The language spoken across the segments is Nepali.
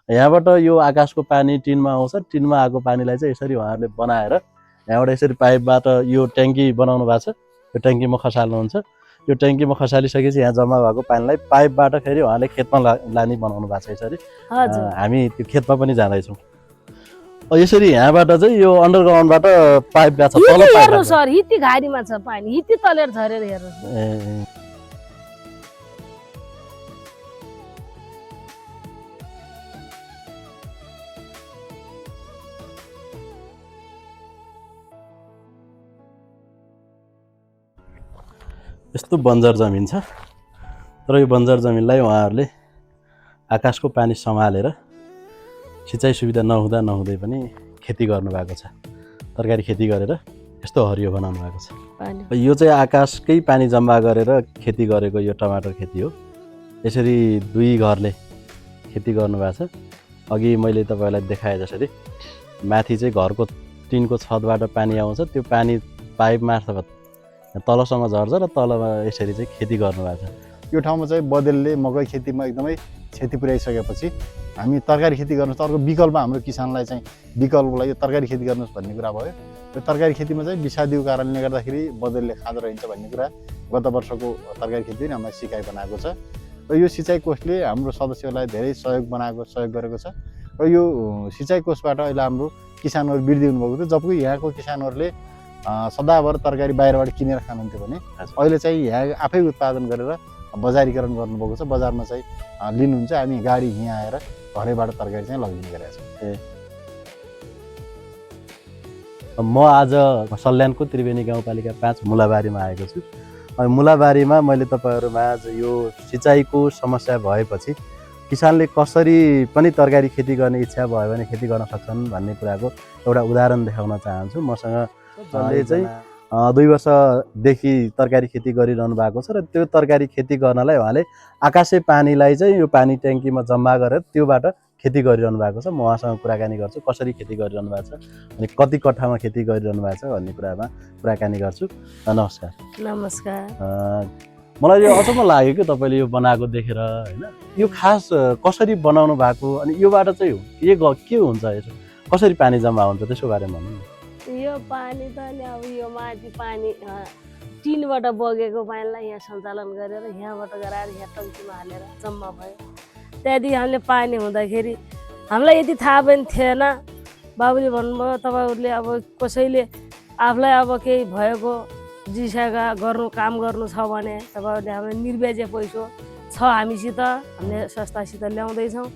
यहाँबाट यो आकाशको पानी टिनमा आउँछ, टिनमा आएको पानीलाई चाहिँ यसरी उहाँहरूले बनाएर यहाँबाट यसरी पाइपबाट यो ट्याङ्की बनाउनु भएको छ, यो ट्याङ्कीमा खसाल्नुहुन्छ। यो ट्याङ्कीमा खसालिसकेपछि यहाँ जम्मा भएको पानीलाई पाइपबाट फेरि उहाँले खेतमा लाने बनाउनु भएको छ यसरी। हामी त्यो खेतमा पनि जाँदैछौँ। यसरी यहाँबाट चाहिँ यो अन्डरग्राउन्डबाट पाइप गएको छ, तल पाइप हेर्नु सर हिती घारीमा छ पानी, हिती तलेर झरेर हेर्नु। यस्तो बन्जर जमिन छ, तर यो बन्जर जमिनलाई उहाँहरूले आकाशको पानी सम्हालेर सिँचाइ सुविधा नहुँदै पनि खेती गर्नुभएको छ। तरकारी खेती गरेर यस्तो हरियो बनाउनु भएको छ। यो चाहिँ आकाशकै पानी जम्मा गरेर खेती गरेको यो टमाटर खेती हो। यसरी 2 घरले खेती गर्नुभएको छ। अघि मैले तपाईँलाई देखाए जसरी माथि चाहिँ घरको टिनको छतबाट पानी आउँछ, त्यो पानी पाइप मार्फत तलसम्म झर्छ र तलमा यसरी चाहिँ खेती गर्नुभएको छ। यो ठाउँमा चाहिँ बदेलले मकै खेतीमा एकदमै क्षति पुर्याइसकेपछि हामी तरकारी खेती गर्नुहोस्, अर्को विकल्प हाम्रो किसानलाई चाहिँ विकल्पलाई यो तरकारी खेती गर्नुहोस् भन्ने कुरा भयो। यो तरकारी खेतीमा चाहिँ विषादीको कारणले गर्दाखेरि बदेलले खाँदो रहन्छ भन्ने कुरा गत वर्षको तरकारी खेती पनि हामीलाई सिकाइ बनाएको छ। र यो सिँचाइ कोषले हाम्रो सदस्यहरूलाई धेरै सहयोग गरेको छ। र यो सिँचाइ कोषबाट अहिले हाम्रो किसानहरू वृद्धि हुनुभएको थियो, जबकि यहाँको किसानहरूले सदाभर तरकारी बाहिरबाट किनेर खानुहुन्थ्यो भने अहिले चाहिँ यहाँ आफै उत्पादन गरेर बजारीकरण गर्नुभएको छ। बजारमा चाहिँ लिनुहुन्छ, हामी गाडी यहाँ आएर घरैबाट तरकारी चाहिँ लगिने गरेका छौँ। म आज सल्यानको त्रिवेणी गाउँपालिका 5 मुलाबारीमा आएको छु। मुलाबारीमा मैले तपाईँहरूमाझ यो सिँचाइको समस्या भएपछि किसानले कसरी पनि तरकारी खेती गर्ने इच्छा भयो भने खेती गर्न सक्छन् भन्ने कुराको एउटा उदाहरण देखाउन चाहन्छु। मसँग चाहिँ 2 वर्षदेखि तरकारी खेती गरिरहनु भएको छ र त्यो तरकारी खेती गर्नलाई उहाँले आकाशे पानीलाई चाहिँ यो पानी ट्याङ्कीमा जम्मा गरेर त्योबाट खेती गरिरहनु भएको छ। म उहाँसँग कुराकानी गर्छु, कसरी खेती गरिरहनु भएको छ अनि कति कट्ठामा खेती गरिरहनु भएको छ भन्ने कुरामा कुराकानी गर्छु। नमस्कार। नमस्कार। मलाई यो अचम्म लाग्यो कि तपाईँले यो बनाएको देखेर, होइन? यो खास कसरी बनाउनु भएको अनि योबाट चाहिँ के हुन्छ, यसो कसरी पानी जम्मा हुन्छ त्यसको बारेमा भन्नु न। यो पानी त नि अब यो माथि पानी टिनबाट बगेको पानीलाई यहाँ सञ्चालन गरेर यहाँबाट गराएर यहाँ टङ्कीमा हालेर जम्मा भयो। त्यहाँदेखि हामीले पानी हुँदाखेरि हामीलाई यति थाहा पनि थिएन। बाबुले भन्नुभयो तपाईँहरूले अब कसैले आफूलाई अब केही भएको जिसाका काम गर्नु छ भने तपाईँहरूले हाम्रो निर्व्याज पैसा छ हामीसित, हामीले संस्थासित ल्याउँदैछौँ।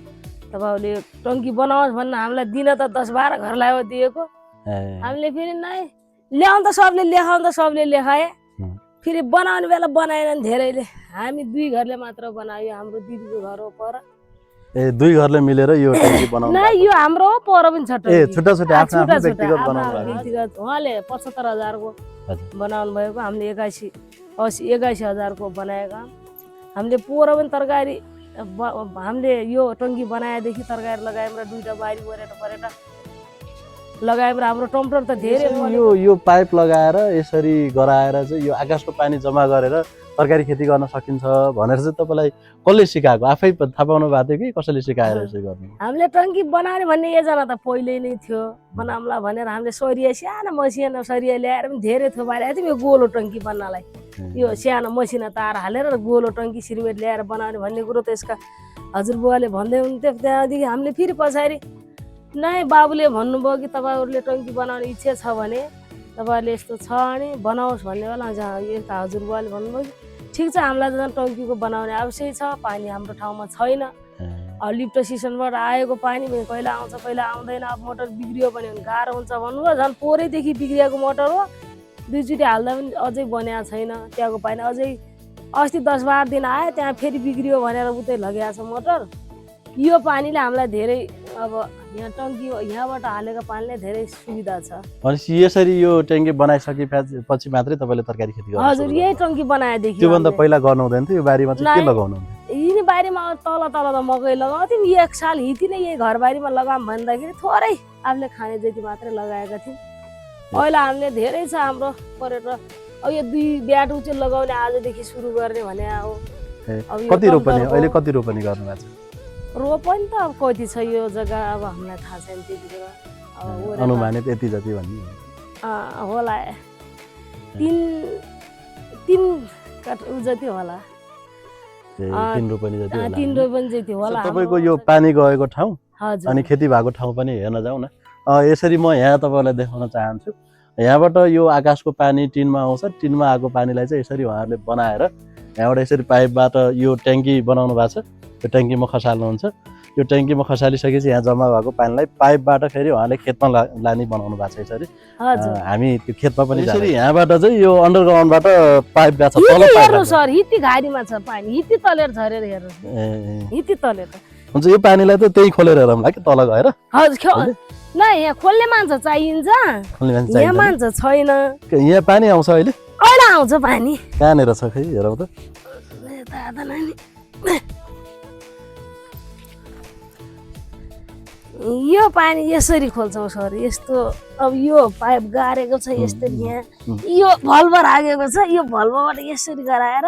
तपाईँहरूले टङ्की बनाओस् भन्न हामीलाई दिन त 10-12 घरलाई दिएको। हामीले फेरि नै ल्याउँ त सबले लेखाए, फेरि बनाउने बेला बनाएनन् धेरैले। हामी 2 घरले मात्र बनायो, हाम्रो दिदीको घर हो पर। 2 घरले मिलेर यो टङ्की बनाउनु? नै, यो हाम्रो हो, पर पनि छ। छुट्टा आफ्नो व्यक्तिगत बनाउनु व्यक्तिगत। उहाँले 75,000 को बनाउनु भएको, हामीले 81,000 को बनाएका। हामीले पर पनि तरकारी हामीले यो टङ्की बनाएदेखि तरकारी लगायौँ र 2टा बारी परेटा लगायौँ र हाम्रो टमाटर त धेरै। यो पाइप लगाएर यसरी गराएर चाहिँ यो आकाशको पानी जम्मा गरेर तरकारी खेती गर्न सकिन्छ भनेर चाहिँ तपाईँलाई कसले सिकाएको? आफै थाहा पाउनु भएको थियो कि कसैले सिकाएर यसरी गर्नु? हामीले टङ्की बनाउने भन्ने योजना त पहिल्यै नै थियो, बनाउँला भनेर हामीले सानो मसिनो सरिया ल्याएर पनि धेरै थोपारेको थियौँ। यो गोलो टङ्की बन्नलाई यो सानो मसिनो तार हालेर गोलो टङ्की सिमेन्ट ल्याएर बनाउने भन्ने कुरो त यसका हजुरबुवाले भन्दै हुन्थ्यो। त्यहाँदेखि हामीले फेरि पछाडि नै बाबुले भन्नुभयो कि तपाईँहरूले टङ्की बनाउने इच्छा छ भने तपाईँहरूले यस्तो छ अनि बनाओस् भन्ने बेला यता हजुरबुवाले भन्नुभयो कि ठिक छ, हामीलाई त झन् टङ्कीको बनाउने आवश्यक छ, पानी हाम्रो ठाउँमा छैन। लिफ्ट सिस्टमबाट आएको पानी कहिले आउँछ कहिले आउँदैन, अब मोटर बिग्रियो भने गाह्रो हुन्छ भन्नुभयो। झन् पोरैदेखि बिग्रिएको मोटर हो, 2 चोटि हाल्दा पनि अझै बनिएको छैन। त्यहाँको पानी अझै अस्ति 10-12 दिन आयो, त्यहाँ फेरि बिग्रियो भनेर उतै लगेको छ मोटर। यो पानीले हामीलाई धेरै अब यहाँ टङ्की यहाँबाट हालेको पानीले धेरै सुविधा छ। भनेपछि यसरी यो ट्याङ्की बनाइसकेपछि मात्रै तपाईँले तरकारी खेती गर्नु? हजुर, यही टङ्की बनाएदेखि। त्योभन्दा पहिला गर्नु हुँदैन थियो? यो बारीमा चाहिँ के लगाउनु हुन्थ्यो? यिनी बारीमा तल त मकै लगाउँथ्यौँ। 1 साल हिती नै यही घरबारीमा लगाऊँ भन्दाखेरि थोरै आफूले खाने जति मात्रै लगाएका थियौँ। अहिले हामीले धेरै छ हाम्रो परेर। अब यो 2 ब्याट चाहिँ लगाउने आजदेखि सुरु गर्ने भने हो। कति रोपनी अहिले गर्नु भएको छ? रोपनि त अब कति छ यो जग्गा अब हामीलाई थाहा छैन त्यतिखेर अब ओरेर अनुमानित यति जति भन्ने होला 3 काठ उ जति होला 3 रोपनी जति होला 3 रोपनि जति होला तपाईको यो पानी गएको ठाउँ हजुर अनि खेती भएको ठाउँ पनि हेर्न जाउँ न यसरी म यहाँ तपाईलाई देखाउन चाहन्छु यहाँबाट यो आकाशको पानी टिनमा आउँछ टिनमा आएको पानीलाई चाहिँ यसरी उहाँहरूले बनाएर यहाँबाट यसरी पाइपबाट यो ट्याङ्की बनाउनु भएको छ यो ट्याङ्कीमा खसाल्नुहुन्छ यो ट्याङ्कीमा खसालिसकेपछि यहाँ जम्मा भएको पानीलाई पाइपबाट फेरि उहाँले खेतमा लाने बनाउनु भएको छ यसरी हामी त्यो खेतमा पनि यसरी यहाँबाट चाहिँ यो अन्डरग्राउन्डबाट पाइप गएको छ तल हेर्नु सर हित्ती घारीमा छ पानी हित्ती तलेर झरेर हेर्नु हित्ती तलेर हुन्छ यो पानीलाई त त्यही खोलेर हेरौँला कि तल गएर हजुर न यहाँ खोल्ने मान्छे चाहिन्छ यहाँ मान्छे छैन यहाँ पानी आउँछ अहिले अहिले आउँछ पानी कहाँनिर छ खै हेरौँ त यो पानी यसरी खोल्छौँ सर यस्तो अब यो पाइप गाडेको छ यसरी यहाँ यो भल्भ राखेको छ यो भल्भबाट यसरी गराएर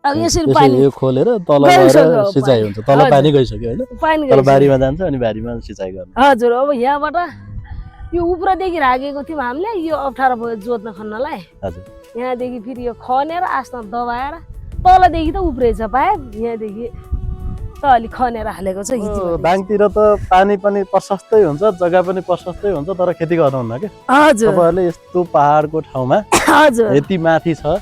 अब यसरी पानी यो खोलेर तल गएर सिँचाइ हुन्छ तल पानी गइसक्यो हैन पानी तल बारीमा जान्छ अनि बारीमा सिँचाइ गर्ने हजुर अब यहाँबाट यो उब्रोदेखि राखेको थियौँ हामीले यो अप्ठ्यारो भयो जोत्न खन्नलाई हजुर यहाँदेखि फेरि यो खनेर आस्था दबाएर तलदेखि त उब्रेछ पाइप यहाँदेखि त अलि खनेर हालेको छ बाङतिर त पानी पनि प्रशस्तै हुन्छ जग्गा पनि प्रशस्तै हुन्छ तर खेती गर्नुहुन्न के हजुर तपाईहरुले यस्तो पहाडको ठाउँमा हजुर यति माथि छ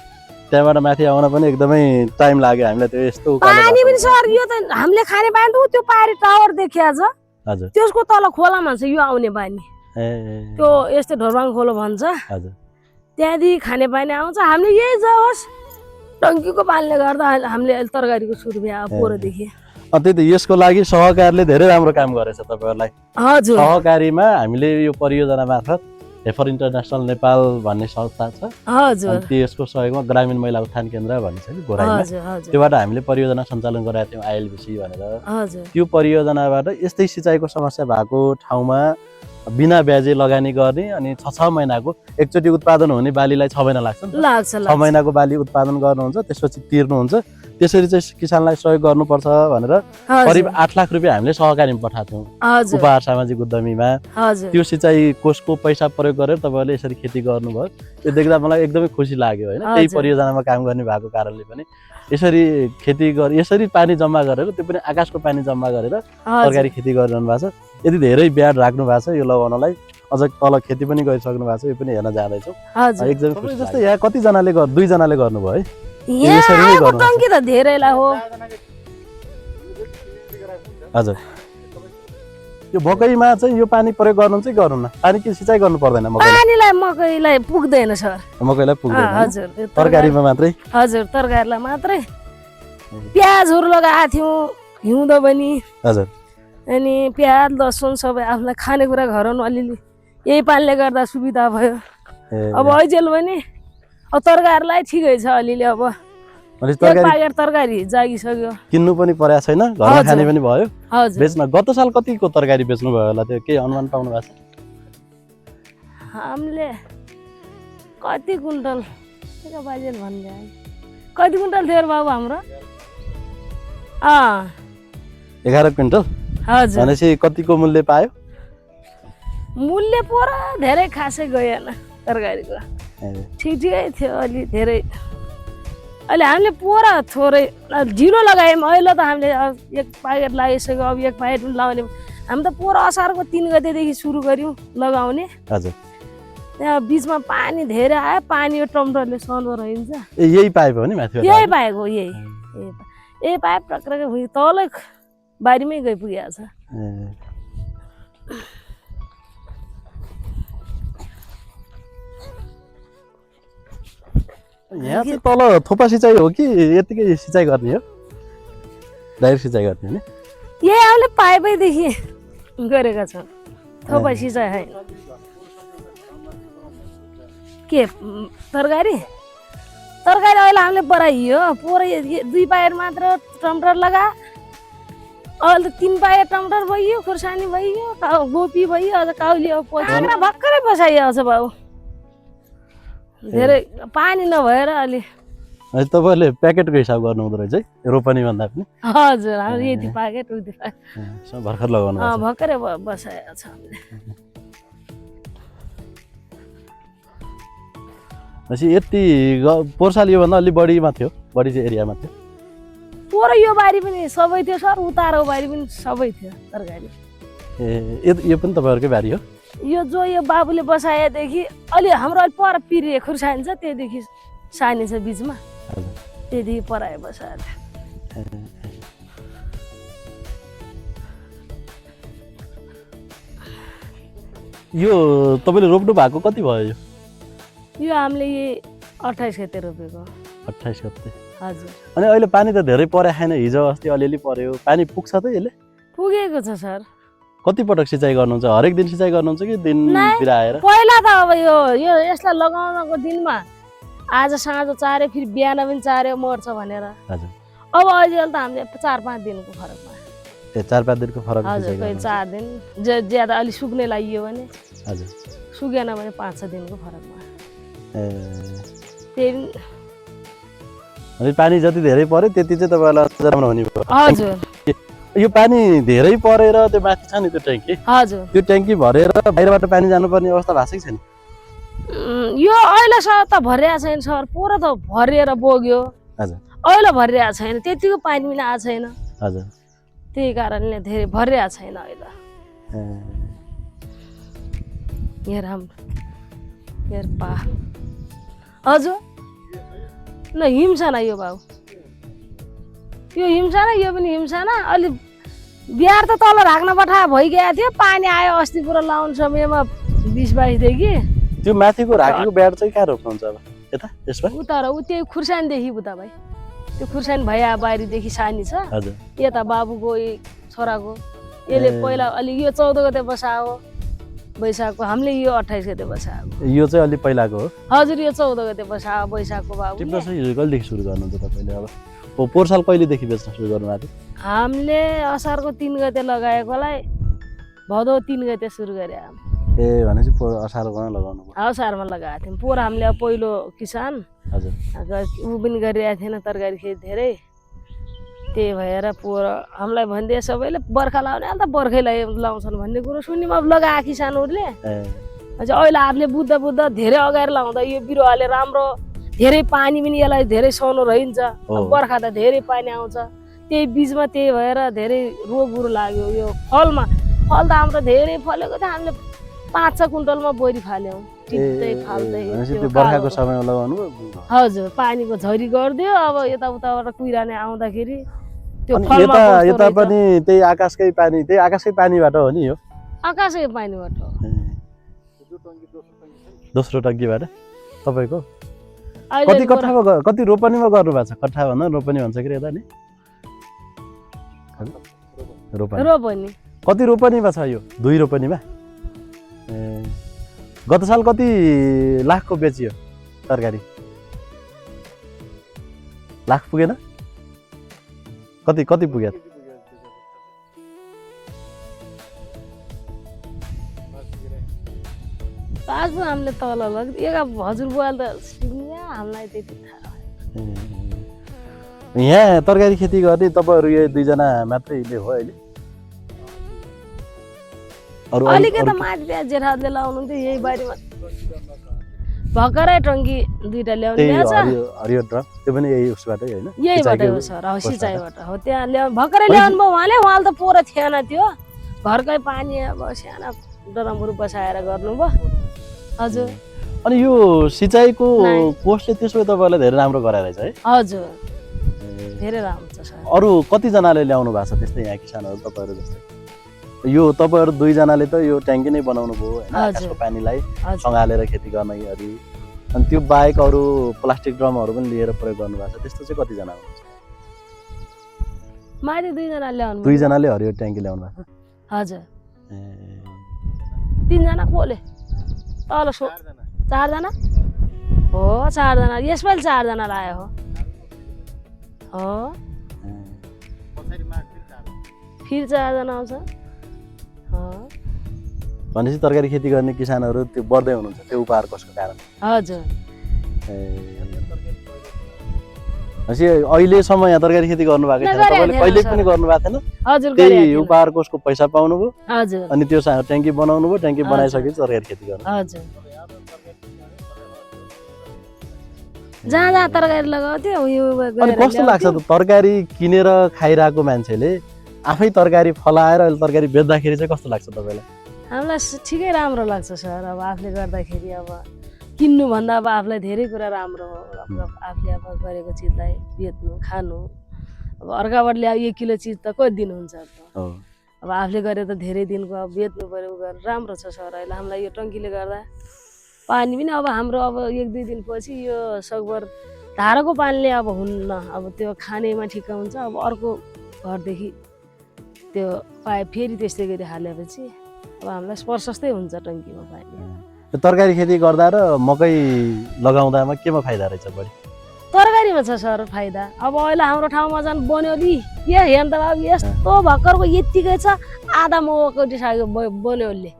त्यहाँबाट माथि आउन पनि एकदमै टाइम लाग्यो हामीलाई त्यो यस्तो पानी पनि सर यो त हामीले खाने पानी त त्यो पारी टावर देखिया छ हजुर त्यसको तल खोलामा छ यो आउने पानी त्यो यस्तो ढोरबाङ खोलो भन्छ हजुर त्यहाँदेखि खाने पानी आउँछ हामीले यही जाओस् टङ्कीको पानीले गर्दा हामीले तरकारीको सुरु भयो पोहोरदेखि त्यही त यसको लागि सहकारीले धेरै राम्रो काम गरेछ तपाईहरुलाई हजुर सहकारीमा हामीले यो परियोजना मार्फत हेफर इन्टरनेसनल नेपाल भन्ने संस्था छ हजुर त्यसको सहयोगमा ग्रामीण महिला उत्थान केन्द्र भन्ने छ कि गोराइमा त्योबाट हामीले परियोजना सञ्चालन गराएको थियौँ आइएलबिसी भनेर त्यो परियोजनाबाट यस्तै सिँचाइको समस्या भएको ठाउँमा बिना ब्याजे लगानी गर्ने अनि 6 महिनाको एकचोटि उत्पादन हुने बालीलाई 6 महिना लाग्छ नि 6 महिनाको बाली उत्पादन गर्नुहुन्छ त्यसपछि तिर्नुहुन्छ त्यसरी चाहिँ किसानलाई सहयोग गर्नुपर्छ भनेर करिब 8 लाख रुपैयाँ हामीले सहकारीमा पठाएको थियौँ उपहार सामाजिक उद्यमीमा त्यो सिँचाइ कोषको पैसा प्रयोग गरेर तपाईहरुले यसरी खेती गर्नुभयो त्यो देख्दा मलाई एकदमै खुसी लाग्यो हैन त्यही परियोजनामा काम गर्ने भएको कारणले पनि यसरी खेती यसरी पानी जम्मा गरेर त्यो पनि आकाशको पानी जम्मा गरेर तरकारी खेती गरिरहनु भएको छ यदि धेरै ब्याड राख्नु भएको छ यो लगाउनलाई अझ तल खेती पनि गरिसक्नु भएको छ यो पनि हेर्न जाँदैछौँ एकदमै खुसी जस्तै यहाँ कति जनाले 2 जनाले गर्नुभयो है यहाँ टङ्की त धेरैलाई हो हजुर यो मकैमा चाहिँ यो पानी प्रयोग गर्नु चाहिँ गर्नुहुन्न पानी के सिँचाइ गर्नु पर्दैन पानीलाई मकैलाई पुग्दैन सर मकैलाई पुग्दैन हजुर तरकारीमा मात्रै हजुर तरकारीलाई मात्रै प्याजहरु लगाएको थियौँ हिउँदो पनि हजुर अनि प्याज लसुन सबै आफूलाई खानेकुरा घरमा अलिअलि यही पानीले गर्दा सुविधा भयो अब अहिलेल पनि अब तरकारीलाई ठिकै छ अलिअलि अब तरकारी जागिसक्यो किन्नु पनि परेको छैन घरमा खाने पनि भयो बेच्न गत साल कतिको तरकारी बेच्नु भयो होला त्यो केही अनुमान पाउनु भएको छ हामीले कति कुन्टल बाजेले भन्ने कति कुन्टल थियो बाबु हाम्रो 11 क्विन्टल हजुर भनेपछि कतिको मूल्य पायो मूल्य पुरा धेरै खासै गएन तरकारीको ठिकै थियो अलि धेरै अहिले हामीले पुरा थोरै ढिलो लगायौँ अहिले त हामीले एक प्याकेट लगाइसक्यो अब एक प्याकेट पनि लगाउने हामी त पुरा असारको 3 गतेदेखि सुरु गऱ्यौँ लगाउने हजुर त्यहाँ बिचमा पानी धेरै आयो पानी यो टमटरले सन्डो रहन्छ यही पाइप हो नि माथि यही पाइप हो यही पाइप टक्कै तलै बारीमै गइपुगेको छ यहाँ चाहिँ तल थोपा सिँचाइ हो कि यतिकै सिँचाइ गर्ने हो डाइरेक्ट सिँचाइ गर्ने हो नि यही हामीले पाइपैदेखि गरेका छौँ थोपा सिँचाइ होइन के तरकारी अहिले हामीले बढाइयो पुरै 2 प्याकेट मात्र टमाटर लगा अहिले त 3 प्याकेट टमाटर भइयो खुर्सानी भइयो गोपी भइयो अझ काउली अब पछि भर्खरै बसाइयो छ बाबु धेरै पानी नभएर अलि भनेपछि तपाईँहरूले प्याकेटको हिसाब गर्नु हुँदो रहेछ है रोपनी भन्दा पनि हजुर हाम्रो यति पाकेट उति पाकेट भर्खर लगाउनु भएको छ। भर्खरै बसाएको छ हामीले। भनेपछि यति पोहोर साल योभन्दा अलि बढीमा थियो, बढी चाहिँ एरियामा थियो। पोहोर यो बारी पनि सबै थियो सर, उतारको बारी पनि सबै थियो तरकारी। यो पनि तपाईँहरूकै बारी हो? यो जो यो बाबुले बसाएदेखि अलि हाम्रो अलि पर पिरे खुर्सानी छ, त्यहाँदेखि सानी छ बिचमा, त्यहाँदेखि पराए बसाएर। यो तपाईँले रोप्नु भएको कति भयो? यो हामीले 28 गते रोपेको। 28 गते। हजुर। अनि अहिले पानी त धेरै परे छैन, हिजो अस्ति अलिअलि पर्यो, पानी पुग्छ त यसले? पुगेको छ सर। कति पटक सिँचाइ गर्नुहुन्छ? हरेक दिन सिँचाइ गर्नुहुन्छ कि दिनतिर आएर? पहिला त अब यो यसलाई लगाउनको दिनमा आज साँझ चार्यो, फेरि बिहान पनि चार्यो, मर्छ भनेर। हजुर। अब अहिले त हामीले 4-5 दिनको फरकमा। 4-5 दिनको फरक? हजुर, कहिले 4 दिन ज्यादा अलि सुक्ने लागियो भने। हजुर। सुकेन भने 5-6 दिनको फरकमा। त्यही अनि पानी जति धेरै पर्यो त्यति चाहिँ तपाईँलाई राम्रो हुने भयो? हजुर। यो पानी धेरै परेर त्यो माथि छ नि त्यो ट्याङ्की, हजुर, त्यो ट्याङ्की भरेर बाहिरबाट पानी जानुपर्ने अवस्था भएको छैन? यो अहिलेसम्म त भरिया छैन सर, पोहोर त भरिएर बोग्यो। हजुर। अहिले भरिया छैन, त्यतिको पानी पनि आएको छैन। हजुर। त्यही कारणले धेरै भरिया छैन अहिले। यहाँ राम्रो यहाँ पा हजुर ल हिमसाना यो बाबु, यो हिमसाना, यो पनि हिमसाना। अलि बिहार त तल राख्न पठा भइगएको थियो, पानी आयो अस्ति पुरा लाउनु समयमा 20-22 देखि। त्यो माथिको राखेको ब्याड चाहिँ कहाँ रोप्नुहुन्छ अब? यता यसमा? उता र त्यही खुर्सानीदेखि उता भाइ, त्यो खुर्सानी भइया बारीदेखि सानी छ। हजुर। यता बाबुको छोराको, यसले पहिला अलि यो 14 गते बसायो वैशाखको, हामीले यो 28 गते बसाएको। यो चाहिँ अलि पहिलाको हो? हजुर, यो 14 गते बसायो वैशाखको बाबु। टिप्न चाहिँ कहिलेदेखि सुरु गर्नुहुन्छ तपाईँले? अब पोहोर साल कहिलेदेखि बेच्न सुरु गर्नुभएको थियो? हामीले असारको 3 गते लगाएकोलाई भदौ 3 गते सुरु गरे। भनेपछि असारमा लगाउनु भयो? असारमा लगाएको थियौँ। पोहोर हामीले पहिलो किसान। हजुर। ऊ पनि गरिरहेको थिएन तरकारी खेती धेरै, त्यही भएर पोहोर हामीलाई भनिदिए सबैले बर्खा लाउने अन्त बर्खैलाई लाउँछन् भन्ने कुरो सुन्यौँ। अब लगाए किसानहरूले अहिले आफूले बुझ्दा धेरै अगाडि लाउँदा यो बिरुवाले राम्रो, धेरै पानी पनि यसलाई धेरै सहनु रहन्छ। बर्खा त धेरै पानी आउँछ, त्यही बिचमा त्यही भएर धेरै रोगहरू लाग्यो। यो फलमा फल त हाम्रो धेरै फलेको थियो, हामीले 5-6 कुन्टलमा बोरी फाल्यौँ। टिप्दै फाल्दै बर्खाको समयमा लगाउनु? हजुर, पानीको झरी गरिदियो। अब यताउताबाट कुहिरा नै आउँदाखेरि त्यो यता पनि त्यही आकाशकै पानीबाट हो नि? यो आकाशकै पानीबाट हो। दोस्रो टङ्कीबाट तपाईँको कति कट्ठामा कति रोपनीमा गर्नु भएको छ? कट्ठा भन्दा रोपनी भन्छ कि यता नि? रोपनी कति रोपनीमा छ यो? 2 रोपनीमा? गत साल कति लाखको बेचियो तरकारी? लाख पुगेन? कति पुग्यो? पाँच हामीले तल हजुर बुवाले त हामीलाई त्यति थाहा भएन। यहाँ तरकारी खेती गर्ने तपाईँहरू यो 2 जना मात्रैले हो अहिले? अलिकति माथि त्यहाँ जेठाले लाउनुहुन्थ्यो यही बारीमा, भर्खरै टङ्की 2टा ल्याउनु ल्याएछ। हरियो ड्रम त्यो पनि यही उसबाटै होइन? यहीबाट हो सर, सिँचाइबाट हो। त्यहाँ भर्खरै ल्याउनु भयो उहाँले त पोहोर थिएन त्यो, घरकै पानी अब साना ड्रमहरू बसाएर गर्नुभयो। हजुर। अनि यो सिँचाइको कोस्टले त्यसो भए तपाईँलाई धेरै राम्रो गराइरहेछ है? हजुर, धेरै राम्रो छ सर। अरू कतिजनाले ल्याउनु भएको छ त्यस्तै यहाँ किसानहरू तपाईँहरू जस्तै? यो तपाईँहरू 2 जनाले त यो ट्याङ्की नै बनाउनु भयो होइन, आकाशको पानीलाई सँगालेर खेती गर्ने गरी। अनि त्यो बाहेक अरू प्लास्टिक ड्रमहरू पनि लिएर प्रयोग गर्नुभएको छ, त्यस्तो चाहिँ कतिजना हुनुहुन्छ? माथि 2 जना ल्याउनु। 2 जनाले हरियो ट्याङ्की ल्याउनु भएको? हजुर। 3 जना कोले तल 4 जना हो? 4 जना यसपालि 4 जना लाग्यो हो। फेरि 4 जना आउँछ। भनेपछि तरकारी खेती गर्ने किसानहरू त्यो बढ्दै हुनुहुन्छ, त्यो उपहार कसको कारण? हजुर। भनेपछि अहिलेसम्म यहाँ तरकारी खेती गर्नुभएको छैन गरेको तपाईँले थिएन कहिले सर। पनि गर्नुभएको थिएन हजुर त्यही गरेको थिएन। उपहार कोषको पैसा पाउनुभयो हजुर अनि त्यो ट्याङ्की बनाउनु भयो ट्याङ्की हजुर। बनाइसकेपछि तरकारी खेती गर्नु हजुर जहाँ जहाँ तरकारी लगाउँथ्यो उयो अनि गरेर कस्तो लाग्छ त तरकारी किनेर खाइरहेको मान्छेले आफै तरकारी फलाएर अहिले तरकारी बेच्दाखेरि चाहिँ कस्तो लाग्छ तपाईँलाई हामीलाई ठिकै राम्रो लाग्छ सर अब आफूले गर्दाखेरि अब किन्नुभन्दा अब आफूलाई धेरै कुरा राम्रो हो आफूले अब गरेको चिजलाई बेच्नु खानु अब अर्काबाट ल्यायो 1 किलो चिज त कति दिन हुन्छ हो अब आफूले गरे त धेरै दिनको अब बेच्नु पर्यो उ गरेर राम्रो छ सर अहिले हामीलाई यो टङ्कीले गर्दा पानी पनि अब हाम्रो अब 1-2 दिनपछि यो सकभर धाराको पानीले अब हुन्न अब त्यो खानेमा ठिक्क हुन्छ अब अर्को घरदेखि त्यो पाइप फेरि त्यस्तै गरी हालेपछि अब हामीलाई प्रशस्तै हुन्छ टङ्कीमा पानी यो तरकारी खेती गर्दा र मकै लगाउँदामा केमा फाइदा रहेछ बढी तरकारीमा छ सर फाइदा अब अहिले हाम्रो ठाउँमा झन् बन्योली ए हेर्नु त बाबु यस्तो भर्खरको यत्तिकै छ आधा मौका उठिसक्यो बन्योले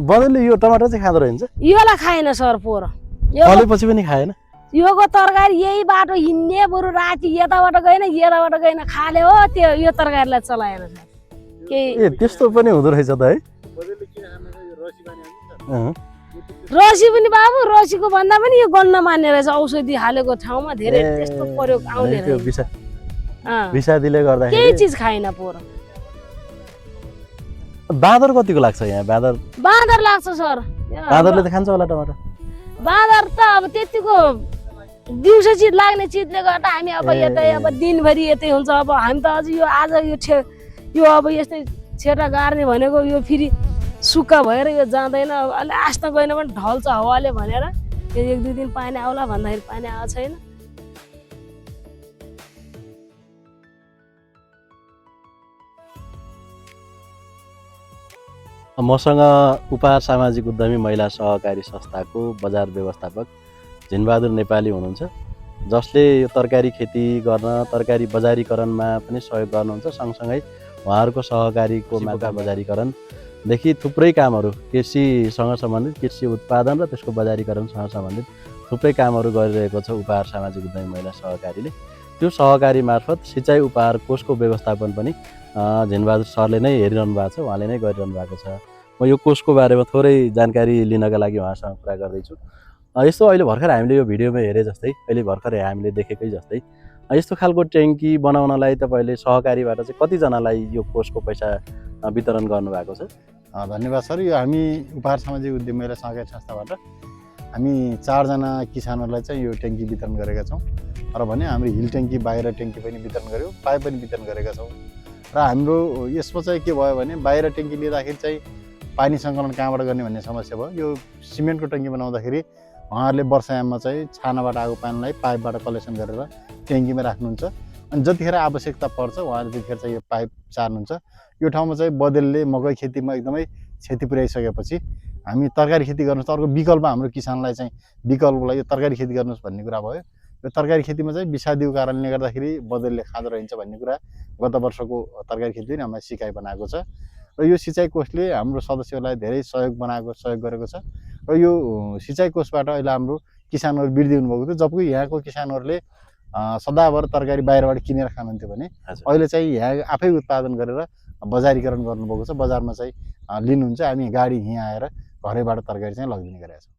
बदलले यो टमाटर चाहिँ खाँदो रहेछ योलाई खाएन सर पोर फलेपछि पनि खाएन योको तरकारी यही बाटो हिँड्ने बरु राति यताबाट गएन खाले हो त्यो यो तरकारीलाई चलाएन सर केही ए त्यस्तो पनि हुँदो रहेछ त है रसी पनि बाबु रसीको भन्दा पनि यो गन्न मान्ने रहेछ औषधि हालेको ठाउँमा धेरै त्यस्तो प्रयोग आउने त्यो रहेछ विषादीले केही गर्दाखेरि चिज खाएन पोर बाँदर कतिको लाग्छ यहाँ बाँदर लाग्छ सर बाँदरले त खान्छ होला टमाटर बाँदर त अब त्यतिको दिउँसो चिज लाग्ने चिजले गर्दा हामी अब यतै अब दिनभरि यतै हुन्छ अब हामी त अझ यो आज यो अब यस्तै छेटा गार्ने भनेको यो फेरि सुक्खा भएर यो जाँदैन अब अलि आस्था गएन पनि ढल्छ हावाले भनेर यो 1-2 दिन पानी आउला भन्दाखेरि पानी आएको छैन मसँग उपहार सामाजिक उद्यमी महिला सहकारी संस्थाको बजार व्यवस्थापक झिनबहादुर नेपाली हुनुहुन्छ जसले यो तरकारी खेती गर्न तरकारी बजारीकरणमा पनि सहयोग गर्नुहुन्छ सँगसँगै उहाँहरूको सहकारीको मात्रा बजारीकरणदेखि थुप्रै कामहरू कृषिसँग सम्बन्धित कृषि उत्पादन र त्यसको बजारीकरणसँग सम्बन्धित थुप्रै कामहरू गरिरहेको छ उपहार सामाजिक उद्यमी महिला सहकारीले त्यो सहकारी मार्फत सिँचाइ उपहार कोषको व्यवस्थापन पनि झिनबहादुर सरले नै हेरिरहनु भएको छ उहाँले नै गरिरहनु भएको छ म यो कोषको बारेमा थोरै जानकारी लिनका लागि उहाँसँग कुरा गर्दैछु यस्तो अहिले भर्खर हामीले यो भिडियोमा हेरे जस्तै अहिले भर्खर हामीले देखेकै जस्तै यस्तो खालको ट्याङ्की बनाउनलाई तपाईँले सहकारीबाट चाहिँ कतिजनालाई यो कोषको पैसा वितरण गर्नुभएको छ धन्यवाद सर यो हामी उपहार सामाजिक उद्यमी महिला सहकारी संस्थाबाट हामी 4 जना किसानहरूलाई चाहिँ यो ट्याङ्की वितरण गरेका छौँ र भने हाम्रो हिल ट्याङ्की बाहिर ट्याङ्की पनि वितरण गर्यौँ पाइप पनि वितरण गरेका छौँ र हाम्रो यसमा चाहिँ के भयो भने बाहिर ट्याङ्की लिँदाखेरि चाहिँ पानी सङ्कलन कहाँबाट गर्ने भन्ने समस्या भयो यो सिमेन्टको ट्याङ्की बनाउँदाखेरि उहाँहरूले वर्षायाममा चाहिँ छानाबाट आएको पानीलाई पाइपबाट कलेक्सन गरेर ट्याङ्कीमा राख्नुहुन्छ अनि जतिखेर आवश्यकता पर्छ उहाँले त्यतिखेर चाहिँ यो पाइप चार्नुहुन्छ यो ठाउँमा चाहिँ बदलले मकै खेतीमा एकदमै क्षति पुर्याइसकेपछि हामी तरकारी खेती गर्नुहोस् अर्को विकल्प हाम्रो किसानलाई चाहिँ विकल्पलाई यो तरकारी खेती गर्नुहोस् भन्ने कुरा भयो यो तरकारी खेतीमा चाहिँ विषादीको कारणले गर्दाखेरि बदलले खाँदो रहन्छ भन्ने कुरा गत वर्षको तरकारी खेती पनि हामीलाई सिकाइ बनाएको छ र यो सिँचाइ कोषले हाम्रो सदस्यहरूलाई धेरै सहयोग गरेको छ र यो सिँचाइ कोषबाट अहिले हाम्रो किसानहरू वृद्धि हुनुभएको थियो जबकि यहाँको किसानहरूले सदाभर तरकारी बाहिरबाट किनेर खानुहुन्थ्यो भने अहिले चाहिँ यहाँ आफै उत्पादन गरेर बजारीकरण गर्नुभएको छ बजारमा चाहिँ लिनुहुन्छ हामी गाडी यहाँ आएर घरैबाट तरकारी चाहिँ लगिदिने गरेका छौँ